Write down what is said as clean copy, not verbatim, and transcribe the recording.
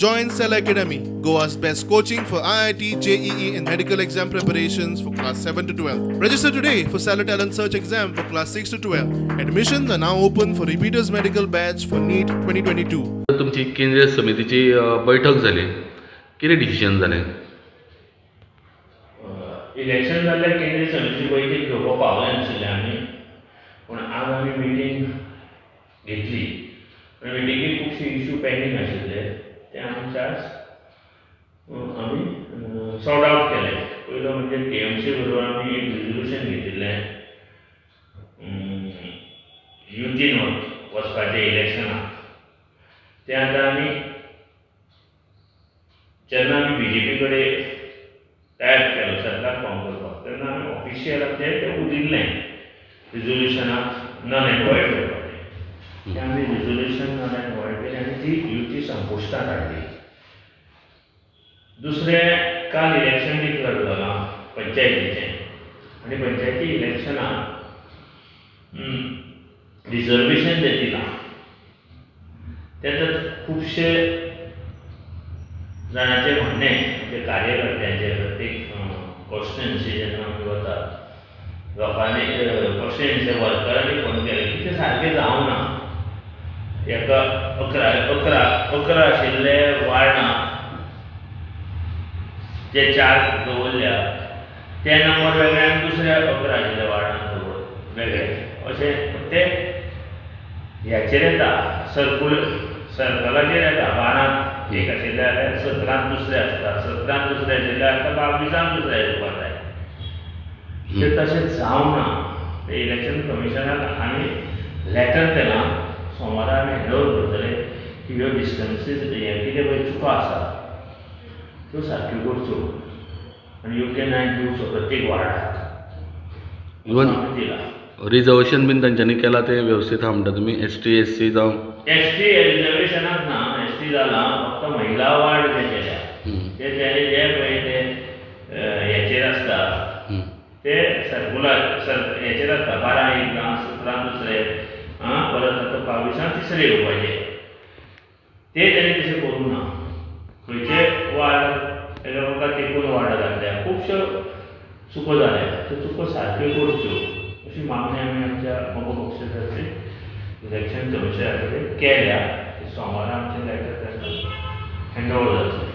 Join Cell Academy, Goa's best coaching for IIT, JEE and medical exam preparations for class 7 to 12. Register today for Cellar Talent Search exam for class 6 to 12. Admissions are now open for repeaters medical batch for NEET 2022. तुमची केंद्रीय समितीची बैठक जाली, कितें decision जालें? Election जाल्यार केंद्रीय समितीची बैठक घेवपाक पावले नाशिल्ले आमी, पूण आज आमी मिटींग घेतली. पूण मिटिंगेक खुबशे इशू पेंडींग आशिल्ले ते आमचे आज आमी सॉर्ट आवट केले. पयलो म्हणजे टीएमसी बरोबर आमी एक रिजोल्युशन घेतिल्लें युतीन वचपाचें इलेक्शनाक. तें आतां आमी जेन्ना आमी बीजेपी कडेन टायप केलो सरकार फॉर्म करपाक तेन्ना आमी ऑफिशियल आमचें तें उरिल्लें रिजोल्युशनाक नल एंड वॉयड करपाचें. तें आमी रिजोल्युशन नल एंड वॉयड केलें आनी ती युती संपुश्टांत हाडली. दुसरें, काल इलेक्शन डिक्लेअर जालां पंचायतीचें आनी पंचायती इलेक्शनाक रिजर्वेशन जें दिलां तें खुबशे जाणांचें म्हणणें, म्हणजे कार्यकर्त्यांचें प्रत्येक कॉन्स्टिट्युएन्सी जेन्ना आमी वतात लोकांनी कॉन्स्टिट्युएन्सी वर्करांनी फोन केले की तें सारकें जावना. एका अकरा अकरा अकरा आशिल्ले वार्डांत जे 4 दवरल्या ते नंबर वेगळे आनी दुसऱ्या 11 आशिल्ल्या वार्डांत दवर वेगळे, अशें ते ह्याचेर येता, सर्कूल सर्कलाचेर येता. 12 एक आशिल्ले जाल्यार 17 दुसरे आसता, 17 दुसरे आशिल्ले आसता, 22 दुसरे येवपाक जाय. ते तशें जावना. ते इलेक्शन कमिशनाक आमी लेटर केलां, सोमारा आमी हँड ओवर करतले की ह्यो डिस्टन्सीस हें कितें पळय चुको आसा त्यो सारक्यो करच्यो आनी योग्य न्याय दिवचो प्रत्येक वार्डाक. इवन रिजर्वेशन बीन तांच्यांनी केलां तें वेवस्थीत आहा म्हणटा तुमी? एस टी एस सी जावं एस टी रिजर्वेशनाक ना, एस टी जालां, फक्त महिला वार्ड जे केल्या ते तेणे जे पळय ते हेचेर आसता ते सर्कुलर हेचेर आसता, 12 एक ना, 17 दुसरे, आं परत आतां 22 तिसरे येवपाचे ते तेणे तशें करूंक ना. खंयचे वार्ड एकामेकाक तेकून वार्डां घातल्या, खुबश्यो चुको जाल्या, त्यो चुको सारक्यो करच्यो अशी मागणी आमी आमच्या मगो पक्षाचे इलेक्शन कमिशना कडेन केल्या. सोमारा आमचें लेटर तांकां हँड ओवर जातलें.